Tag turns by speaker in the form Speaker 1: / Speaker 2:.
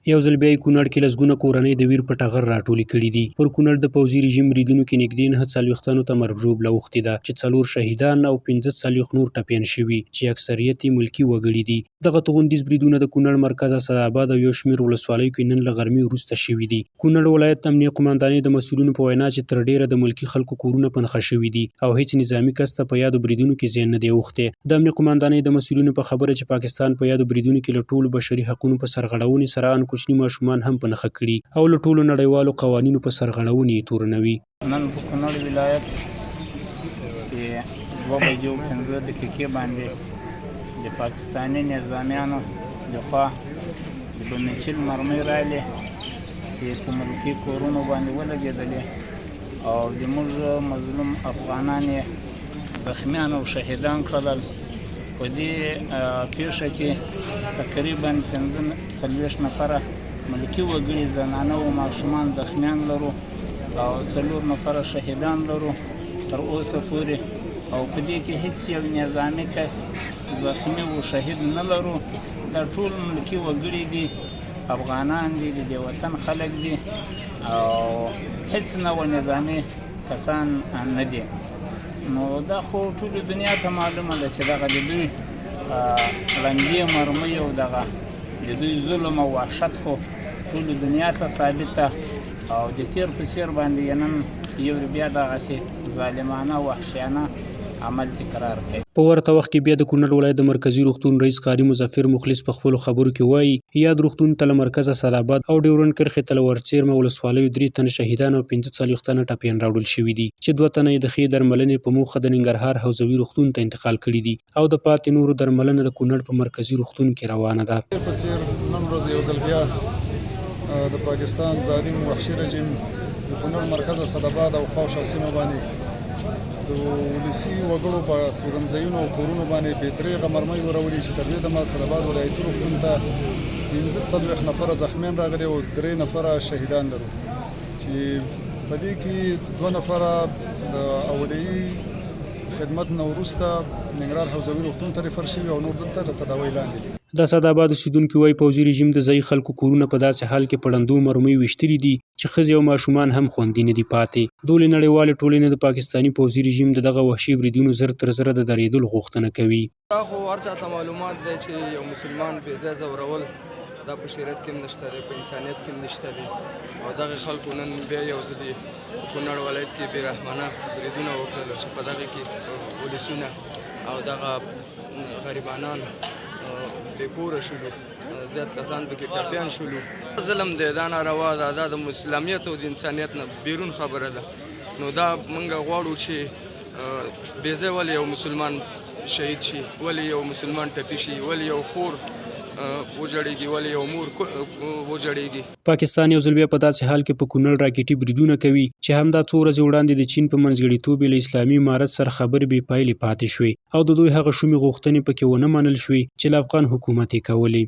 Speaker 1: یو ځل بیا یې کونړ کې لسګونه کورنۍ د ویر په ټغر راټولې کړې دي. پر کونړ د پوځي رژیم بریدونو کې نږدې 49 تنو ته مرګ ژوبله اوښتې ده چې څلور شهیدان او 45 نور ټپیان شوي چې اکثریت یې ملکي وګړي دي. دغه توغندیز بریدونه د کونړ مرکز اسعداباد او یو شمېر ولسوالیو کې نن له غرمې وروسته شوي دي. کونړ ولایت امنیه قوماندانۍ د مسؤلینو په وینا چې تر ډېره د ملکي خلکو کورونه په نښه شوي دي او هیڅ نظامي کس ته په یادو بریدونو کې زیان نه دی اوښتی. د امنیه قوماندانۍ د مسؤلینو په خبره چې پاکستان په یادو بریدونو کې له ټولو بشري حقونو په سرغړونې سره ان کوچني ماشومان هم په نښه کړي او له ټولو نړیوالو قوانینو په سرغړونې یې تورنوي.
Speaker 2: نن په کونړ ولایت کې 2 بجې او 5 دقیقې باندې د پاکستاني نظامیانو لخوا د بمیچل مرمۍ راغلې چې په ملکي کورونو باندې ولګېدلې او د موږ مظلوم افغانان یې زخمیان او شهیدان کړل. په دې پیښه کې تقریبا 45 نفره ملکي وګړي، زنانه او ماشومان زخمیان لرو او څلور نفره شهیدان لرو تر اوسه پورې، او په دې کې هیڅ یو نظامي کس زخمی او شهید نه لرو. دا ټول ملکي وګړي دي، افغانان دي، د دې وطن خلک دي او هیڅ نوع نظامي کسان نه دي. نو دا خو ټول دنیا ته معلومه ده چې دغه د دوی ړندې مرمۍ او دغه د دوی ظلم او وحشت خو ټول دنیا ته ثابت ده، او د تیر په څیر باندې یې نن یو بیا دغسې ظالمانه وحشیانه عمل تکرار کوي.
Speaker 1: په ورته وخت کې بیا د کونړ ولایت د مرکزي روغتون رئیس قاري مظفر مخلص په خپلو خبرو کې وايي، یاد روغتون ته له مرکز اسعداباد او ډیورنډ کرښې ته له ورڅېرمه ولسوالیو درې تنه شهیدان او 45 تنه ټپیان راوړل شوي دي چې دوه تنه یې د ښې درملنې په موخه د ننګرهار حوزوي روغتون ته انتقال کړي دي او د پاتې نورو درملنه د کونړ په مرکزي روغتون کې روانه ده.
Speaker 3: په څېر نن ورځ یو ځل بیا د پاکستان ظالم وحشي رژیم د کونړ مرکز اسعداباد او خواوشا سیمه باندې د ولسي وګړو په استوګنځایونو او کورونو باندې بې درېغه مرمۍ ورولي چې تر دې دمه اسعداباد ولایتي روغتون ته 45 نفره زخمیان راغلي او درې نفره شهیدان لرو چې په دې کې دوه نفره د اولیي خدمت نه وروسته ننګرهار حوزوي روغتون ته ریفر شوي او نور دلته د تداوۍ لاندې دي.
Speaker 1: د اسعداباد اوسېدونکي وايي، پوځي رژیم د ځايي خلکو کورونه په داسې حال کې په ړندو مرمیو ویشتلي دي چې ښځې او ماشومان هم خوندي نه دي پاتې. دولې نړیوالې ټولنې د پاکستاني پوځي رژیم د دغه وحشي بریدونو زر تر زره د درېدلو غوښتنه کوي.
Speaker 4: دا خو هر چاته معلومات دی چې یو مسلمان بې ځایه ځورول دا په شریعت کې هم نشته دی، په انسانیت کې هم نشته دی، او دغه خلکو نن بیا یو ځلې په کونړ ولایت کې بې رحمانه بریدونه وکړل چې په دغه کې ولسونه او دغه غریبانان بې کوره شولو، زیات کسان پکې ټپیان شولو. ظلم دی دا، ناروا ده دا، د اسلامیت او د انسانیت نه بیرون خبره ده. نو دا مونږ غواړو چې بې ځایه ولې یو مسلمان شهید شي، ولې یو مسلمان ټپي شي، ولې یو خور وجړېږي، ولې یو مور وجړېږي؟
Speaker 1: پاکستان یو ځل بیا په داسې حال کې په کونړ راکټي بریدونه کوي چې همدا څو ورځې وړاندې د چین په منځګړیتوب یې له اسلامي امارت سره خبرې بې پایلې پاتې شوې او د دوی هغه شومې غوښتنې پکې ونه منل شوې چې له افغان حکومت یې کولې.